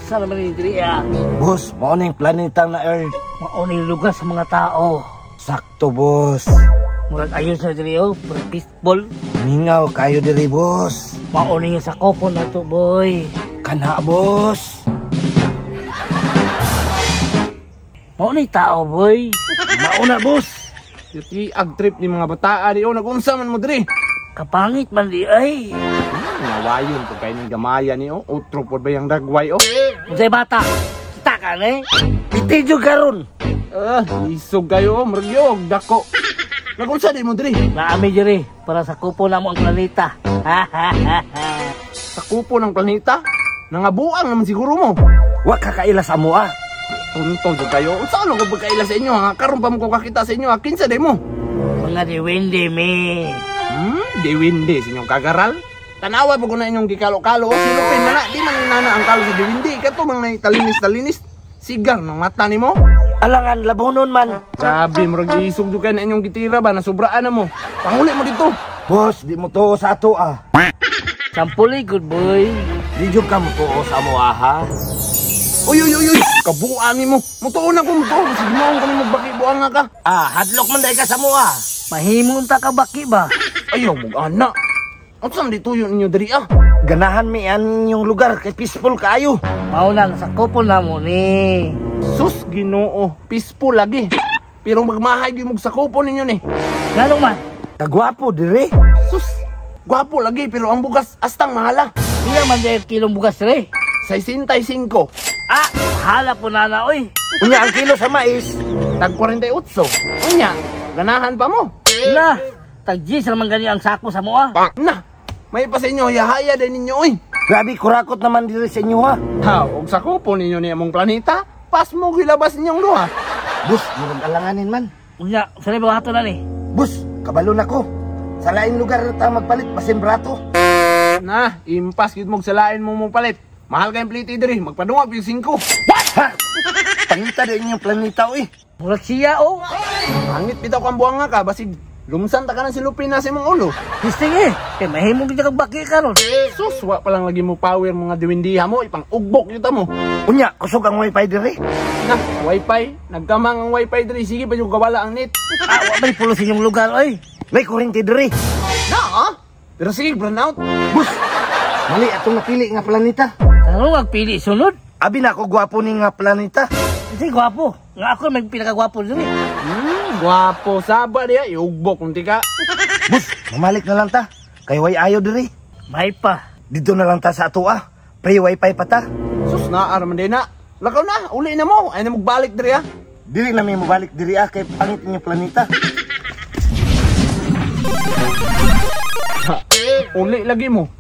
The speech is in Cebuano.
Asa naman ni diri ah? Boss, mao ning planeta na Earth. Mao ni lugar sa mga tao. Sakto, boss. Murag ayos na diri oh, murag peaceful. Mingaw kayo diri, boss. Mao ni sa kopon na to, boy. Kana, boss. Mao ni tao, boy. Mao na, boss. Yuti ag trip ni mga bataa di oh, nagunsa man mo diri. Kapangit man di ay. Nawayon pag kayo ng gamaya ni oh, utro pod ba yung dagway oh. Unsay bata? Kita ka ne? Piti jud karon. Ah, isog kayo, murag yog dako. Nagunsa di mo diri? Naami diri para sa kupo na mo ang planeta. Sa kupo ng planeta? Nangabuang naman siguro mo. Wa ka kaila sa amoa. Tunto jud kayo. Unsa ano ko pagkaila sa inyo ha? Karon pa mo ko kakita sa inyo ha? Kinsa day mo? Mga diwindi mi. Diwindi sa inyong kagaral. Tanawa pa ko na inyong gikalo-kalo. Silupin na na. Di man nana ang kalo sa diwindi. Kato mang talinis-talinis. Sigar ng mata nimo. Alangan labonon man. Sabi, murag isog jud kayo na inyong gitira ba? Nasubraan na mo. Panguli mo dito. Boss, di mo tuo sa ato ah. Sampuli, good boy. Di jud ka mo tuo sa amoa ha. Uy, uy, uy, uy! Kabuan nimo. Mutuon na ko, mutuon. Sige mo, kami magbaki, buang nga ka. Ah, hadlok man dai ka sa amoa. Mahimong ta ka baki ba? Ayaw, mag-ana. Unsa man dito yun ninyo diri ah? Ganahan mi an inyong lugar kay peaceful kaayo. Mao na sa kupo na mo ni. Sus, Ginoo, peaceful lagi. Pero magmahay gyud mo sa kupo ninyo ni. Nganong man? Kagwapo dire. Sus, gwapo lagi pero ang bugas astang mahala. Pila man dahil kilong bugas re? 65. Ah, mahala po na oy. Unya ang kilo sa mais. Tag 48. Unya, ganahan pa mo. Na, tag G's naman gani ang sako sa moa. Na, may pa sa inyo, yahaya din ninyo oy. Grabe kurakot naman dire sa inyo ha. Ha, og sa kupo ninyo ni among planeta, pas mo gilabas ninyong duha. Boss, murag alanganin man. Unya, sa ba na ni? Boss, kabalo na ko. Sa laing lugar na ta magpalit, basin brato. Na, impas gid mo sa lain mo mo palit. Mahal kayong pliti diri, magpadungag yung 5. What? Ha? Pangita din inyong planeta oy. Murag siya oh. Pangit bitaw kang buwang nga ka, basig lumsan ta ka ng silupin na sa imong ulo. Pisting eh, kay mahimong gid kang baki karon. Sus, wa pa lang lagi mo power mga diwindiha mo, ipang ugbok gyud ta mo. Unya, kusog ang wifi dire. Na, wifi, nagkamang ang wifi diri, sige pa yung gawala ang net. Ah, wa may pulos inyong lugar oy. May kuryente dire. Na, ah? Pero sige, brown out. Boss, mali atong napili nga planeta. Karon magpili sunod. Abi na ako gwapo ni nga planeta. Kasi gwapo. Nga ako may pinakagwapo diri. Gwapo saba diya, iugbok unti ka. Boss, mamalik na lang ta. Kay way ayo diri. May pa. Dito na lang ta sa ato ah. Pre wifi pa ta. Sus na araman din na. Lakaw na, uli na mo. Ay na magbalik diri ah. Dili na may mobalik diri ah kay pangit inyong planeta. Uli lagi mo.